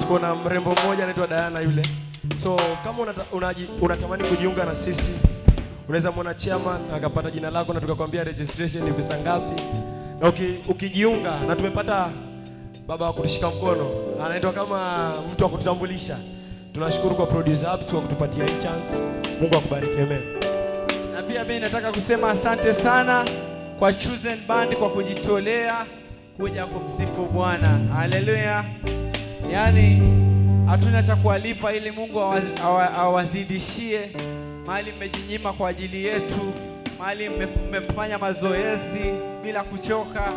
Tuko na mrembo mmoja anaitwa Diana yule. So kama unatamani kujiunga na sisi, unaweza muona chairman akapata jina lako na tukakwambia registration ni pesa ngapi. Na ukijiunga na tumepata baba wa kutushika mkono, anaitwa kama mtu wa kututambulisha. Tunashukuru kwa producer Apps kwa kutupatia hii chance. Mungu akubariki, amen. Na pia mimi nataka kusema asante sana kwa Chosen Band kwa kujitolea kuja kumsifu Bwana. Haleluya. Yaani hatuna cha kuwalipa ili Mungu awazidishie mahali mmejinyima kwa ajili yetu, mahali mmefanya mazoezi bila kuchoka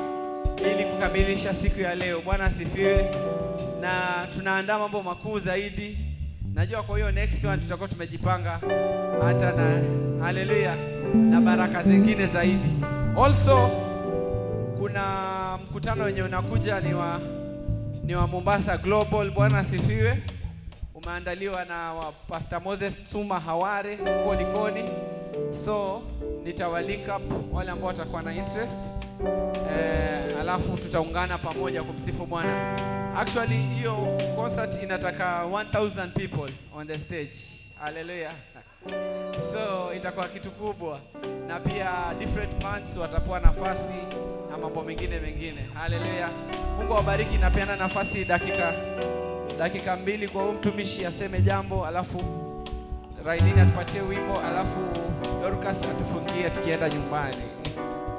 ili kukamilisha siku ya leo. Bwana asifiwe. Na tunaandaa mambo makuu zaidi. Najua kwa hiyo next one tutakuwa tumejipanga hata na, haleluya, na baraka zingine zaidi. Also kuna mkutano wenye unakuja ni wa Mombasa Global. Bwana asifiwe. Umeandaliwa na wa Pastor Moses Tsuma Haware huko Likoni. So nitawa link up wale ambao watakuwa na interest, alafu tutaungana pamoja kumsifu Bwana. Actually, hiyo concert inataka 1000 people on the stage. Hallelujah. So itakuwa kitu kubwa, na pia different bands watapewa nafasi na mambo mengine mengine. Haleluya. Mungu awabariki. Napeana nafasi dakika 2 kwa huyu mtumishi aseme jambo, alafu Railini atupatie wimbo, alafu Dorcas atufungie tukienda nyumbani.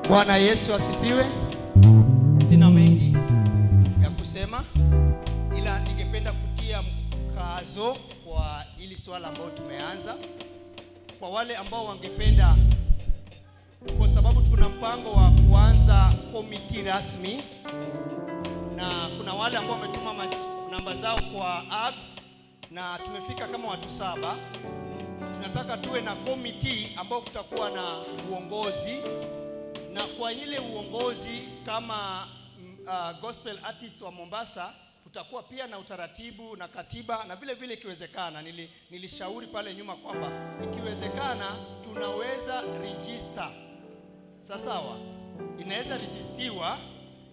Bwana Yesu asifiwe. Sina mengi ya kusema, ila ningependa kutia mkazo kwa hili swala ambalo tumeanza. Kwa wale ambao wangependa, kwa sababu tuna mpango wa kuanza committee rasmi, na kuna wale ambao wametuma namba zao kwa apps na tumefika kama watu saba. Tunataka tuwe na committee ambao kutakuwa na uongozi, na kwa ile uongozi kama gospel artist wa Mombasa kutakuwa pia na utaratibu na katiba, na vile vile ikiwezekana, nilishauri pale nyuma kwamba ikiwezekana tunaweza register, sawa, inaweza registiwa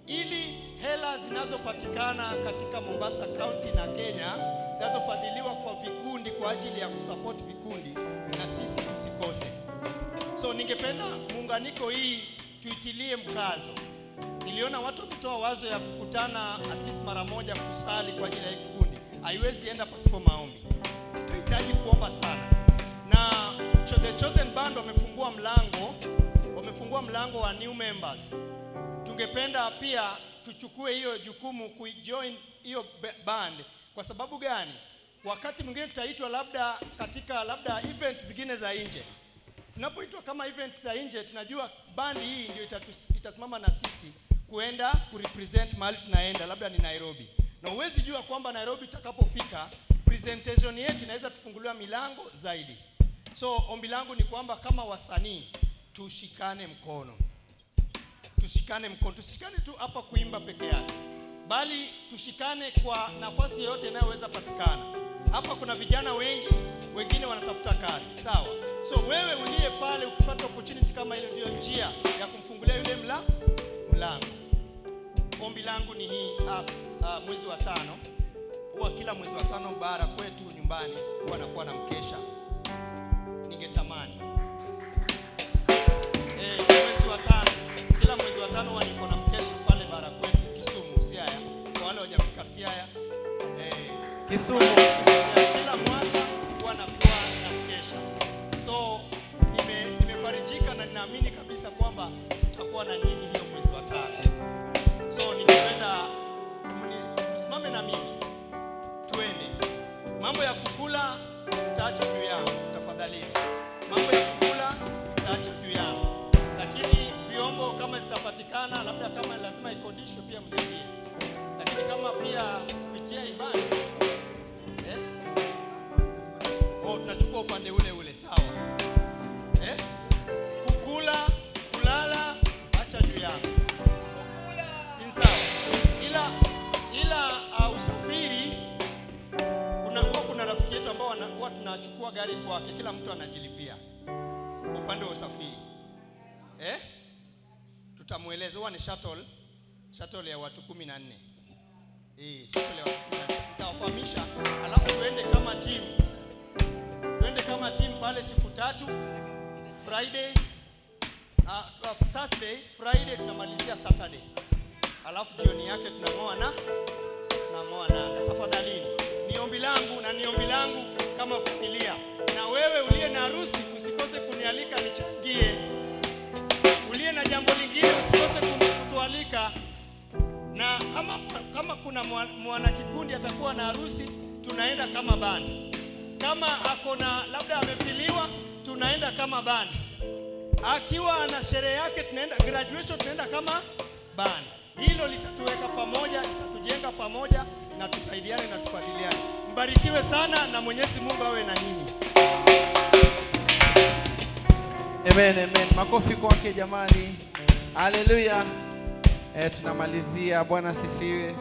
ili hela zinazopatikana katika Mombasa County na Kenya zinazofadhiliwa kwa vikundi kwa ajili ya kusupport vikundi na sisi tusikose. So ningependa muunganiko hii tuitilie mkazo. Niliona watu wametoa wazo ya kukutana at least mara moja kusali kwa ajili ya hii kikundi. Haiwezi enda pasipo maombi. Tutahitaji kuomba sana. Na The Chosen Band wamefungua mlango wa new members. Tungependa pia tuchukue hiyo jukumu kujoin hiyo band. Kwa sababu gani? Wakati mwingine tutaitwa labda katika labda event zingine za nje. Tunapoitwa kama event za nje, tunajua band hii ndio itasimama na sisi kuenda kurepresent mahali tunaenda, labda ni Nairobi. Na huwezi jua kwamba Nairobi tutakapofika, presentation yetu inaweza tufunguliwa milango zaidi. So ombi langu ni kwamba kama wasanii tushikane mkono, tushikane mkono, tushikane tu hapa kuimba peke yake, bali tushikane kwa nafasi yoyote inayoweza patikana. Hapa kuna vijana wengi, wengine wanatafuta kazi, sawa. So wewe uliye pale ukipata opportunity kama ile, ndiyo njia ya kumfungulia yule mlango. Ombi langu ni hii apps, mwezi wa tano huwa kila mwezi wa tano bara kwetu nyumbani huwa nakuwa na mkesha. Ningetamani mwezi wa tano, kila mwezi wa tano huwa niko na mkesha pale bara kwetu Kisumu, Siaya. Kwa wale hawajafika Siaya, Kisumu. Siaya, kila mwaka huwa nakuwa na mkesha. So nimefarijika na ninaamini kabisa kwamba tutakuwa na nyinyi hiyo mwezi wa tano. So ningependa msimame na mimi tuende. Mambo ya kukula mtaacha juu yangu tafadhalini. Mambo ya kukula mtaacha juu yangu, lakini vyombo kama zitapatikana, labda kama lazima ikodishwe pia mniambie, lakini kama pia kupitia imani, eh? Oh, tunachukua upande ule ule, sawa, eh? Kukula, kulala, acha juu yangu, si sawa? Ila usafiri kuna rafiki yetu ambao huwa tunachukua gari kwake, kila mtu anajilipia upande wa usafiri, eh? Tutamweleza, huwa ni shuttle ya watu 14, shuttle ya watu 14. Nitawafahamisha. pale siku 3, Friday, Thursday, Friday tunamalizia Saturday. Alafu jioni yake tunang'oa nanga. Tafadhalini, ni ombi langu na ni ombi langu kama familia. Na wewe uliye na harusi usikose kunialika nichangie. Uliye na jambo lingine usikose kutualika. Na kama kuna mwana kikundi atakuwa na harusi, tunaenda kama bandi. Kama ako na labda amefiliwa, tunaenda kama bandi. Akiwa ana sherehe yake tunaenda graduation, tunaenda kama bandi. Hilo litatuweka pamoja, litatujenga pamoja, na tusaidiane na tufadhiliane. Mbarikiwe sana na Mwenyezi Mungu awe na nyinyi. Amen, amen. Makofi kwake jamani. Haleluya. Tunamalizia. Bwana asifiwe.